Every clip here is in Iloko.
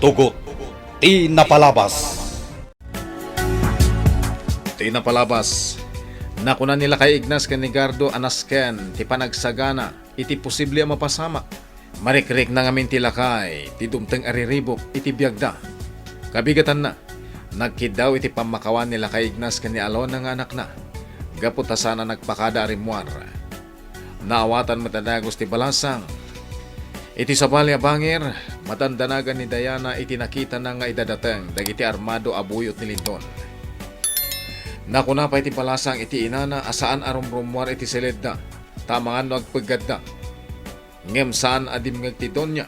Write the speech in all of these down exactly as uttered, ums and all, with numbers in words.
Tugot ti napalabas. Ti napalabas, nakuna ni Lakay Ignas ken ni Gardo a nasken ti panagsagana iti posible a mapasamak. Marikrikna ngamin ti lakay ti dumteng a riribuk iti biagda. Kabigatanna, nagkiddaw iti pammakawan ni Lakay Ignas ken ni Alona nga anakna, gapu ta saan a nagpakada a rimmuar. Naawatan met a dagus ti balasang. Iti sabali a bangir, madandanagan ni Diana iti nakitana nga idadateng dagiti armado a buyot ni Lindon. Nakuna pay ti balasang iti inana a saan a rumrummuar iti siledda, ta amangan no agpeggadda. Ngem saan a dimngeg ti donya.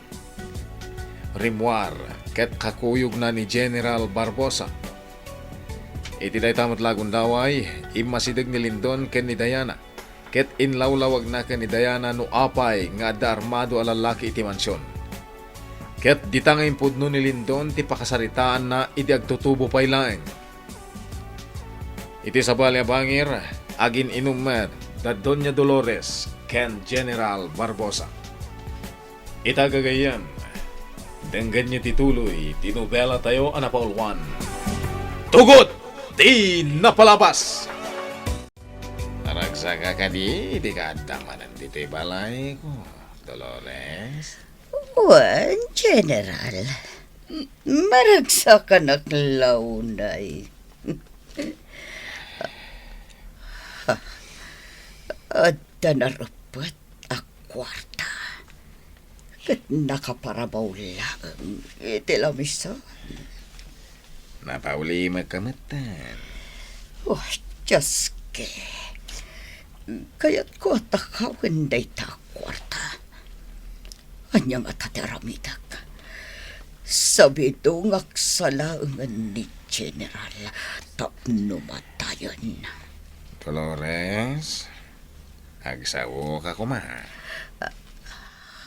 Rimmuar ket kakuyogna ni General Barbosa. Iti dayta met la gundaway, immasideg ni Lindon ken ni Diana, ket inlawlawagna ken ni Diana no apay nga adda armado a lallaki iti mansion. Ket dita nga impudno ni Lindon ti pakasaritaanna idi agtutubo pay laeng. Iti sabali a bangir, agin-inum met da Doña Dolores ken General Barbosa. Ita gagayyem, denggenyo ti tuloy ti nobela tayo a napauluan, Tugot ti Napalabas! Naragsaka kadi, dika adda manen ditoy balayko, Dolores? Wen, General. Maragsakanak launay. Adda nareppet a kuarta. Ket nakaparabawlaeng iti lamisan. Napaulimekka metten. Oh, Dioske. Kayatko a takawen dayta a kuarta. Ania ngata ti aramidek? Sabidongak sa laengen ni General tapno matayen. Dolores, agsaoka koma. Ha?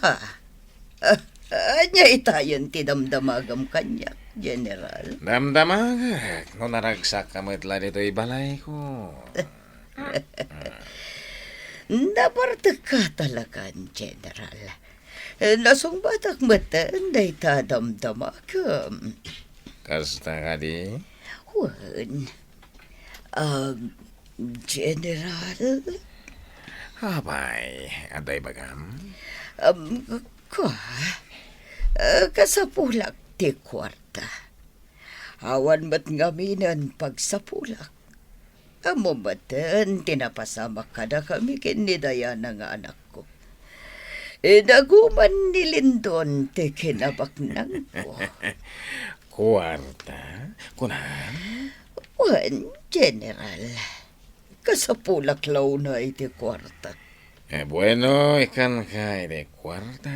Ah, ania itayen ti damdamagam kaniak, General? Damdamagek no naragsakka met la ditoy balayko. Nabartekka talagan, General. Nasungbatak metten dayta damdamagem. Kasta kadi? Wen. Um, General? Apay, adda ibagam? Um, kua, ah, kasapulak ti kuarta. Awan met ngaminen pagsapulak. Ammo metten ti napasamak kadakami ken ni Diana nga anakko. Inaguman ni Lindon ti kinabaknangko. Kuarta? Kunam? Wen, General. Kasapulak la unay ti kuarta. Eh, bueno, ikkanka iti kuarta.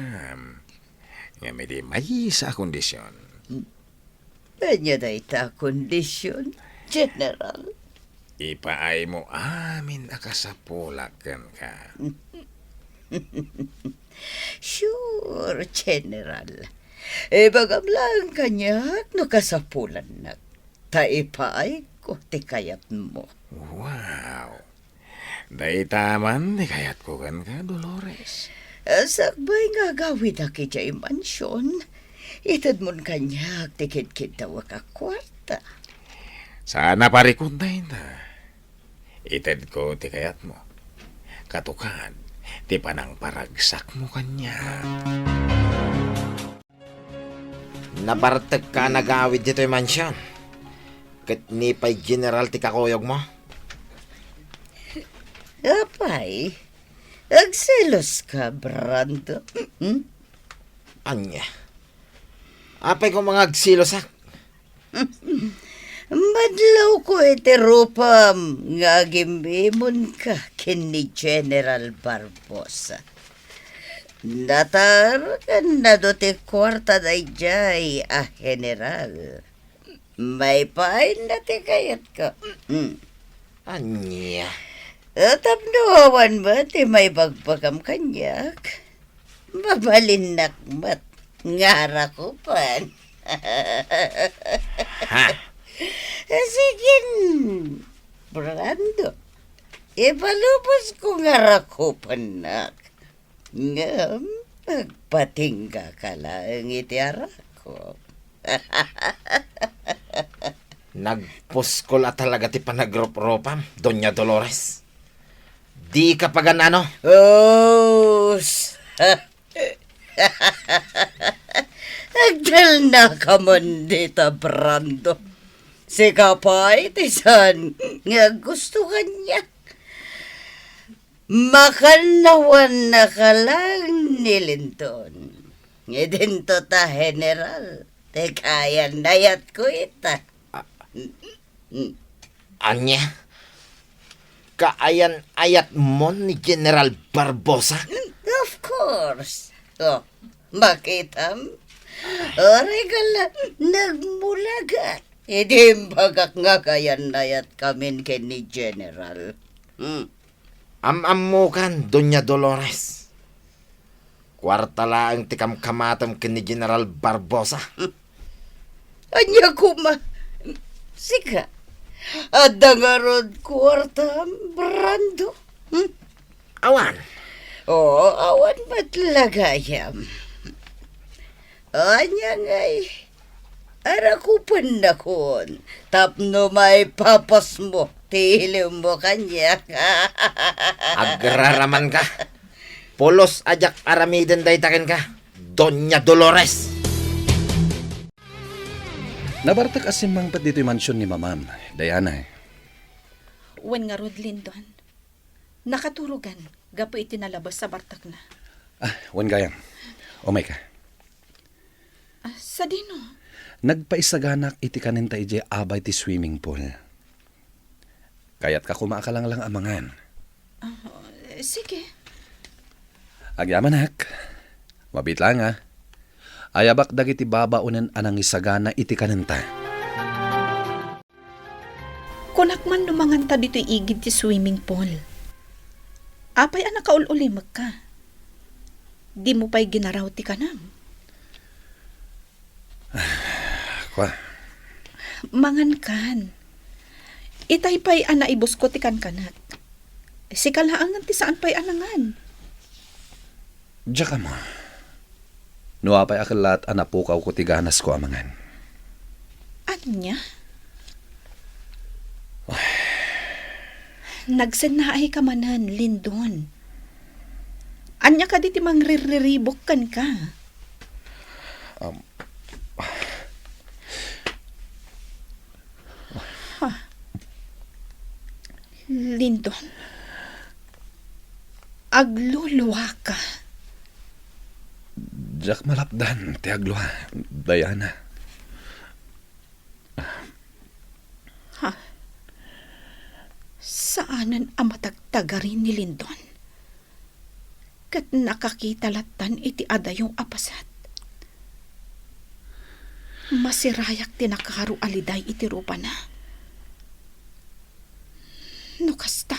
Ngem iti maysa a kondision. Ania dayta a kondision, General? Ipaaymo amin a kasapulak kenka. Sure, General. Ibagam laeng kaniak no kasapulannak, ta ipaayko ti kayatmo. Wow! Dayta man ti kayatko kenka, Dolores. Sakbay nga agawidak idiay mansion, itedmon kaniak ti kidkiddawek a kuarta. Saan a parikut dayta. Itedko ti kayatmo. Katukad ti panangparagsakmo kaniak. Nabartekka a nagawid ditoy mansion. Ket ni pay General ti kakuyogmo? Apay, agseloska, Brando? Hmm? Ania? Apay koma nga agselosak? Madlawko iti rupam nga agim-imonka ken ni General Barbosa. Natar ken nadu ti kuarta daydiay a general. Maipaayna ti kayatko. Mm. Ania? Tapno awan met ti maibagbagam kaniak, mabalinnak met nga arakupan. Ha? Sige, Brando. Ipalubosko nga arakupannak. Ngem agpatinggaka laeng iti arakop. Nagpuskol a talaga ti panagrupropam, Doña Dolores. Dika pagan-ano? Us! Agtalnaka man dita, Brando. Sika pay ti saan nga aggusto kaniak. Makannawannaka lang ni Lindon. Idinto ta, General, ti kayan-ayatko ita. Ania? Kaayan-ayatmon ni General Barbosa? Of course. Oh, makitam? Uray ka la nagmulagak. Idi imbagak nga kayan-ayatkamin ken ni General. Hmm. Am-ammokan, Doña Dolores. Kuarta laeng ti kamkamatem ken ni General Barbosa. Ania koma? Sika, adda ngarud kuartam, Brando? Hmm? Awan. Oo, awan met la gayam. Ania ngay, arakupennakon tapno maipapasmo ti ilimmo kaniak. Agraramanka. Pulos a diak aramiden dayta kenka, Doña Dolores. Nabartek a simmangpet ditoy mansion ni Mamam, Diana. Wen ngarud, Lindon. Nakaturogan gapu iti nalabes a bartekna. Ah, wen gayam. Umayka. Ah, sadino? Nagpaisaganak iti kanenta idiay abay ti swimming pool. Kayatka koma a kalanglang a mangan. Ah, sige. Agyamanak. Mabiit laeng, a. Ayabak dagiti babaonen a nangisagana iti kanenta. Kunak man no manganta ditoy igid ti swimming pool. Apay a nakaul-ulimekka? Dimo pay ginaraw ti kanam? Kua. Mangankan. Itay pay a naibusko ti kankanak. Sika laengen ti saan pay a nangan. Diak ammo. No apay a kellat a napukawko ti ganasko a mangan. Ania? Nagsennaayka manen, Lindon. Ania kadi ti mangrirriribuk kenka? Um, Ha? Lindon, agluluaka. Diak malapdan ti aglua, Diana. Ha? Saanen a matagtagari ni Lindon. Ket nakakita lattan iti adayo a paset. Masirayak ti nakaro a liday iti rupana. No kasta,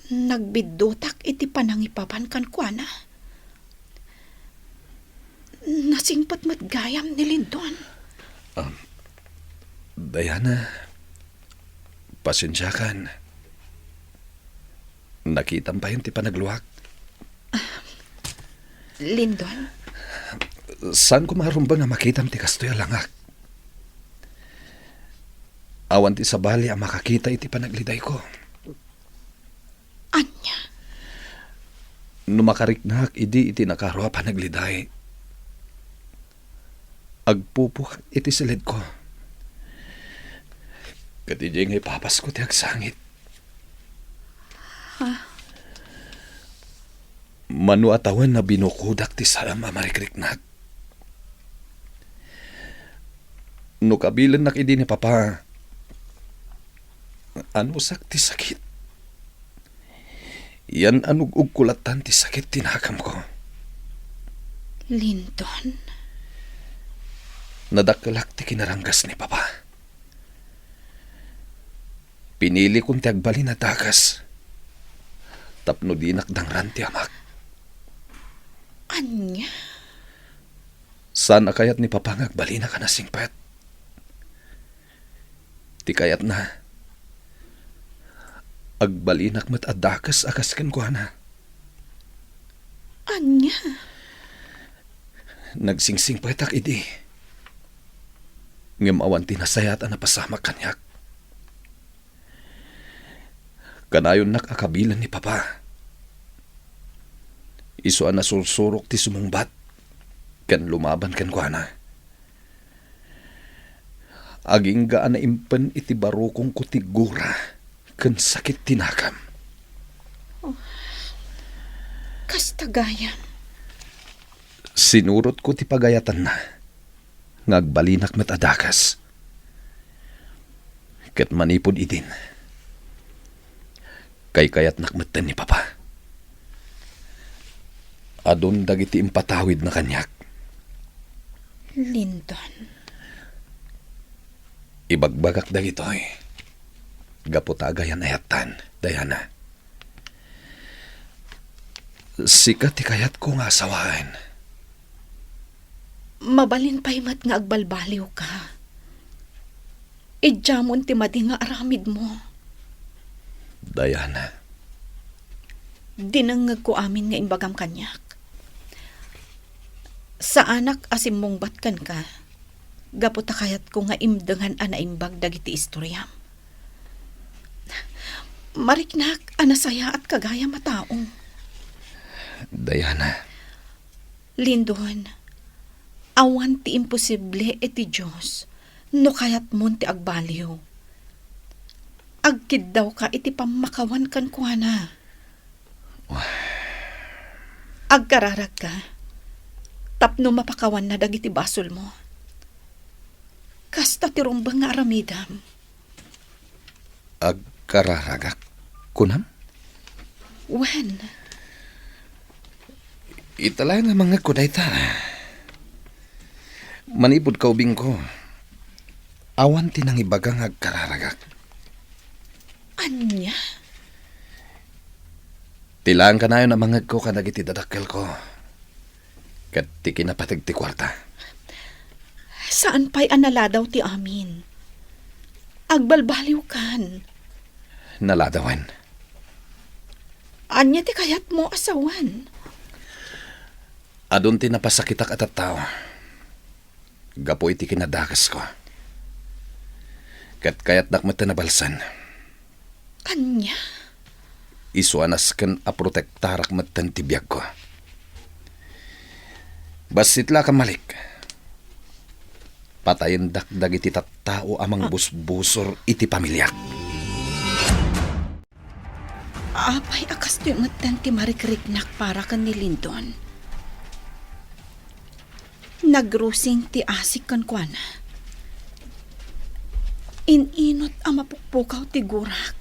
nagbiddutak iti panangipapan kenkuana. Nasingpet met gayam ni Lindon. Um, Diana, pasensiakan. Nakitam payen ti panagluak. Lindon? Saan koma a rumbeng a makitam ti kastoy a langak. Awan ti sabali a makakita iti panaglidayko. Ania? No makariknak idi iti nakaro a panagliday, agpupuak iti siledko. Ket idiay nga ipapasko ti agsangit. Ha? Mano a tawen a binukodak ti saem a marikriknak. No kabilennak idi ni Papa, anusak ti sakit. Yan a nug-ugko lattan ti sakit ti nakamko. Lindon? Nadakkelak ti kinaranggas ni Papa. Pinilikon ti agbalin a dakes tapno dinak dangran ti amak. Ania? Saan a kayat ni Papa nga agbalinak a nasingpet. Ti kayatna, agbalinak met a dakes a kas kenkuana. Ania? Nagsingsingpetak idi, ngem awan ti nasayaat a napasamak kaniak. Kanayonnak a kabilen ni Papa. Isu a nasursurok ti sumungbat ken lumaban kenkuana. Agingga a naimpen iti barukongko ti gura ken sakit ti nakam. Oh, kasta gayam. Sinurotko ti pagayatanna nga agbalinak met a dakes. Ket manipud idin, kaykayatnak metten ni Papa. Adun dagiti impatawidna kaniak. Lindon. Ibagbagak dagitoy gapu ta agayan-ayattan, Diana. Sika ti kayatko nga asawaen. Mabalin pay met nga agbalbaliwka. Idiamon ti madi nga aramidmo. Diana. Dinengngegko amin nga imbagam kaniak. Saanak a simmungbat kenka, gapu ta kayatko nga imdengan a naimbag dagiti istoriam. Mariknak a nasayaatka gayam a tao. Diana. Lindon, awan ti imposible iti Dios no kayatmon ti agbaliw. Agkiddawka iti pammakawan kenkuana. Agkararagka tapno mapakawanna dagiti basolmo. Kasta ti rumbeng nga aramidam. Agkararagak, kunam? Wen. Ita laeng a mangngegko dayta. Manipud kaubingko, awan ti nangibaga nga agkararagak. Ania? Ti laeng kanayon a mangngegko kadagiti dadakkelko ket ti kinapateg ti kuarta. Saan pay a naladaw ti amin. Agbalbaliwkan. Naladawen. Ania ti kayatmo a sawen? Adun ti napasakitak a tattao gapu iti kinadakesko. Ket kayatnak met a nabalsen. Ania? Isu a nasken a protektarak metten ti biagko. Bassit la a kammalik, patayendak dagiti tattao a mangbusbusor iti pamiliak. Apay a kastoy metten ti marikriknak para ken ni Lindon? Nagrusing ti asik kenkuana. In-inut a mapukpukaw ti gurak.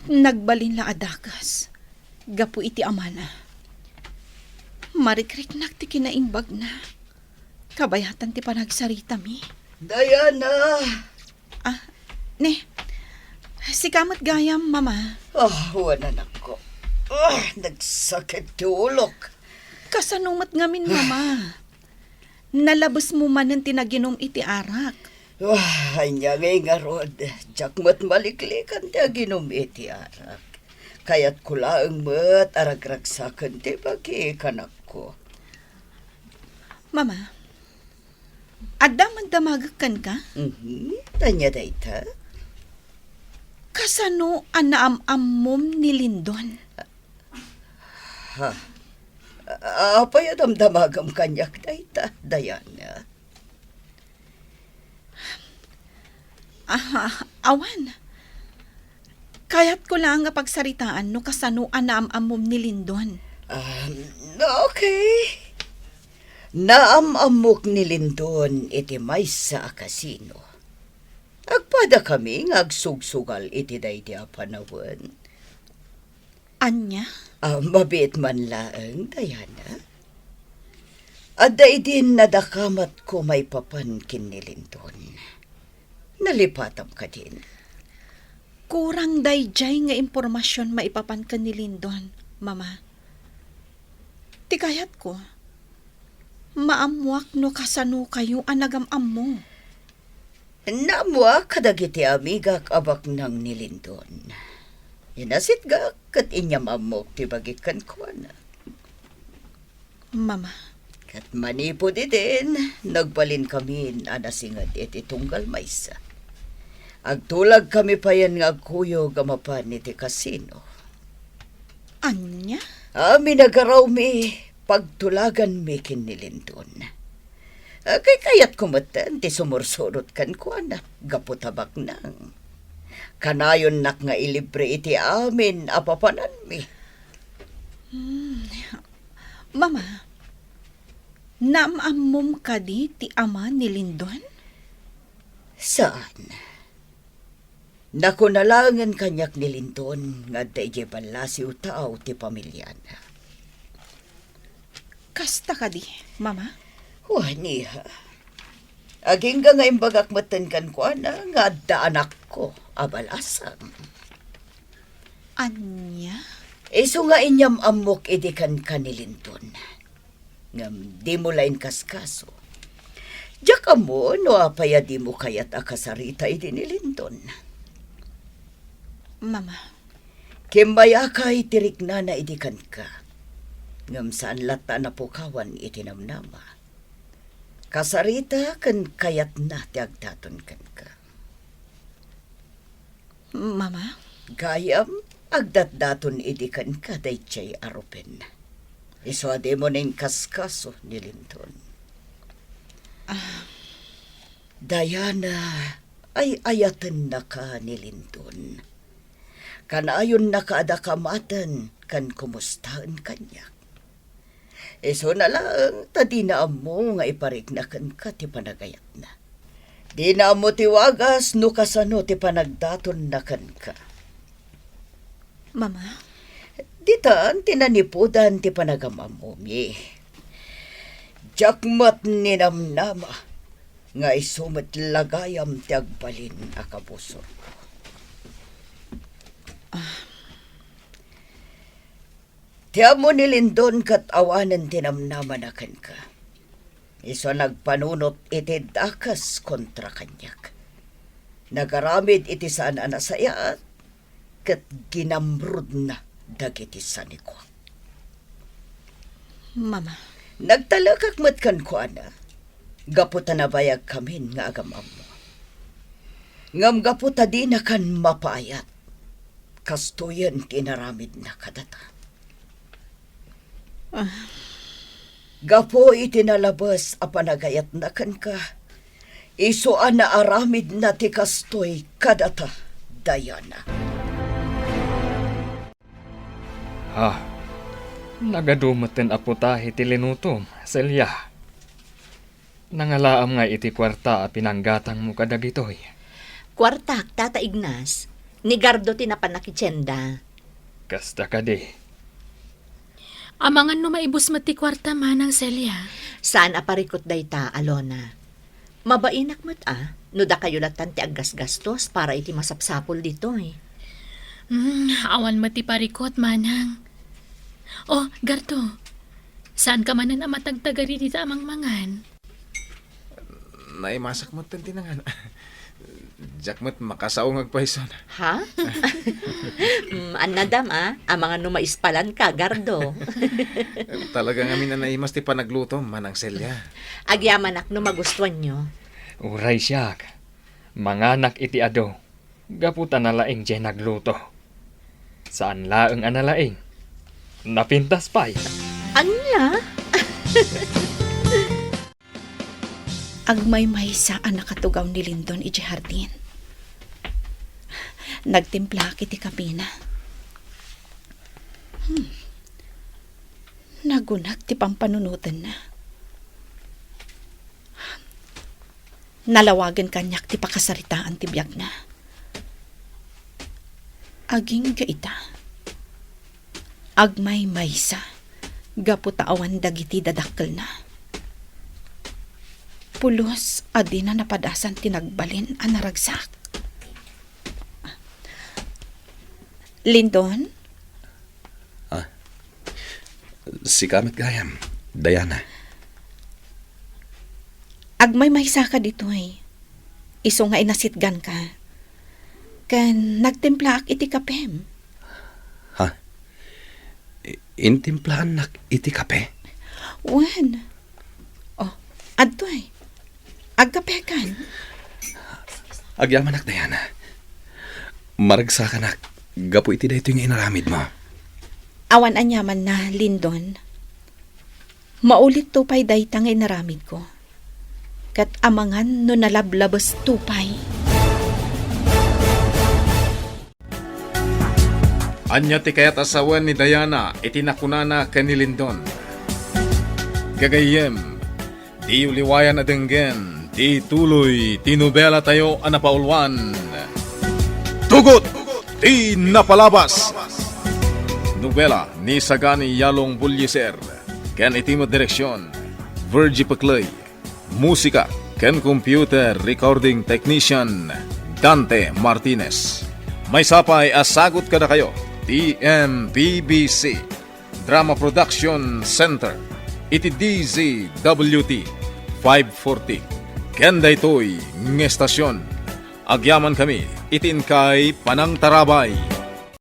Nagbalin la a dakes gapu iti amana. Marikriknak ti kinaimbagna. Kabayatan ti panagsaritami. Diana! Ah, ne. Sika met gayam, Mama. Ah, wen, anakko. Ah, nagsakit ti ulok. Kasano met ngamin, Mama? Nalabesmo manen ti naginum iti arak. Ah, ania ngay ngarud? Diak met maliklikan ti aginum iti arak. Kayatko laeng met a ragragsaken ti bagi, kanakko. Mama, adda man damagek kenka? Mhm. Ania dayta? Kasano a naam-ammom ni Lindon? Ha? Apay a damdamagem kaniak dayta, Diana? Ah, awan. Kayatko lang nga pagsaritaan no kasano a naam-ammom ni Lindon. Um, okay. Naam-ammok ni Lindon iti maysa a kasino. Agpadakami nga agsugsugal iti daydi a panawen. Ania? Ah, mabiit man laeng, Diana. Adda idin nadakamatko maipapan ken ni Lindon. Nalipatam kadin. Kurang daydiay nga impormasion maipapan ken ni Lindon, Mama. Ti kayatko, maammoak no kasano kayo a nagam-ammo. Naammoak kadagiti amigak a baknang ni Lindon. Inasitgak ket inyam-ammok ti bagik kenkuana. Mama. Ket manipud idin, nagbalinkamin a nasinged iti tunggal maysa. Agtulagkami payen nga agkuyog a mapan iti kasino. Ania? Amin a garawmi, pagtulaganmi ken ni Lindon. Kay kayatko metten ti sumursurot kenkuana gapu ta baknang. Kanayonnak nga ilibre iti amin a papananmi. Hmm. Mama, naam-ammom kadi ti ama ni Lindon? Saan. Nakuna laengen kaniak ni Lindon nga adda idiay ballasiw tao ti pamiliana. Kasta kadi, Mama? Wen, iha. Agingga nga imbagak metten kenkuana nga adda anakko a balasang. Ania? Isu nga inyam-ammok idi kenka ni Lindon. Ngem dimo la inkaskaso. Diak ammo no apay a dimo kayat a kasarita idi ni Lindon. Mama. Kimmayaka iti riknana idi kenka. Ngem saan latta a napukawan iti namnama. Kasarita ken kayatna ti agdaton kenka. Mama? Gayam, agdatdaton idi kenka daydiay a rupen. Isu a dimo inkaskaso ni Lindon. Ah. Diana, ay-ayatennaka ni Lindon. Kanayonnaka a dakamaten ken kumustaen kaniak. Isuna laeng ta dina ammo nga iparikna kenka ti panagayatna. Dina ammo ti wagas no kasano ti panagdatonna kenka. Mama? Ditan ti nanipudan ti panagam-ammomi. Diak met ninamnama nga isu met la gayam ti agbalin a kabusorko. Ah. Ti ammo ni Lindon ket awanen ti namnamana kenka. Isu a nagpanunot iti dakes kontra kaniak. Nagaramid iti saan a nasayaat ket ginamrudna dagiti sanikuak. Mama. Nagtalekak met kenkuana gapu ta nabayagkamin nga agam-ammo. Ngem gapu ta dinakan mapaayat, kastoyen ti inaramidna kadata. Ah. Gapu iti nalabes a panagayatna kenka, isu a naaramidna ti kastoy kadata, Diana. Ha, nagadu metten a putahe ti linutom, Celia. Nangalaam ngay iti kuarta a pinanggatangmo kadagitoy. Kuartak, Tata Ignas, ni Gardo ti napan nakitienda. Kasta kadi. Amangan no maibus met ti kuarta, Manang Celia. Saan a parikut dayta, Alona. Mabainak met a, no dakayo lattan ti aggasgastos para iti masapsapul ditoy. Hmm, awan met ti parikut, Manang. Oh, Gardo, saan ka manen a matagtagari dita a mangmangan? Naimasak met ti nangan. Diak met makasao nga agpayson. Ha? Mm, annadam, a? Amangan no maispalan ka, Gardo. Talaga ngamin a naimas ti panaglutom, Manang Celia. Agyamanak no magustuanyo. Uray siak, manganak iti adu, gapu ta nalaing diay nagluto. Saan laeng a nalaing. Napintas pay. Ania? Agmaymaysa a nakatugaw ni Lindon idiay hardin. Nagtimplaak iti kapina. Hmm. Nagunag ti pampanunotenna. Nalawagen kaniak ti pakasaritaan ti biagna. Agingga ita, agmaymaysa gapu ta awan dagiti dadakkelna. Pulos a dina napadasan ti nagbalin a naragsak. Lindon? Ah, sika met gayam, Diana. Agmaymaysaka ditoy. Isu nga inasitganka. Ken nagtimplaak iti kapem. Ha? I-, intimplaannak iti kape? Wen. Oh, adtoy. Agkapekan. Agyamanak, Diana. Maragsakanak gapu iti daytoy nga inaramidmo. Awan aniamanna, Lindon. Maulitto pay dayta nga inaramidko. Ket amangan no nalablabesto pay. Ania ti kayat a sawen ni Diana iti nakunana ken ni Lindon? Gagayyem, diyo liwayan a denggen ti tuloy ti nobelatayo a napauluan, Tugot ti Napalabas. Nobela ni Sagani Yalong Bullieser ken iti met direksion, Virgie Pecley. Musika ken computer recording technician, Dante Martinez. Maysa pay a sagut kadakayo ti M P B C Drama Production Center iti D Z W T five forty. Ken daytoy nga estasion, agyamankami iti inkay panangtarabay.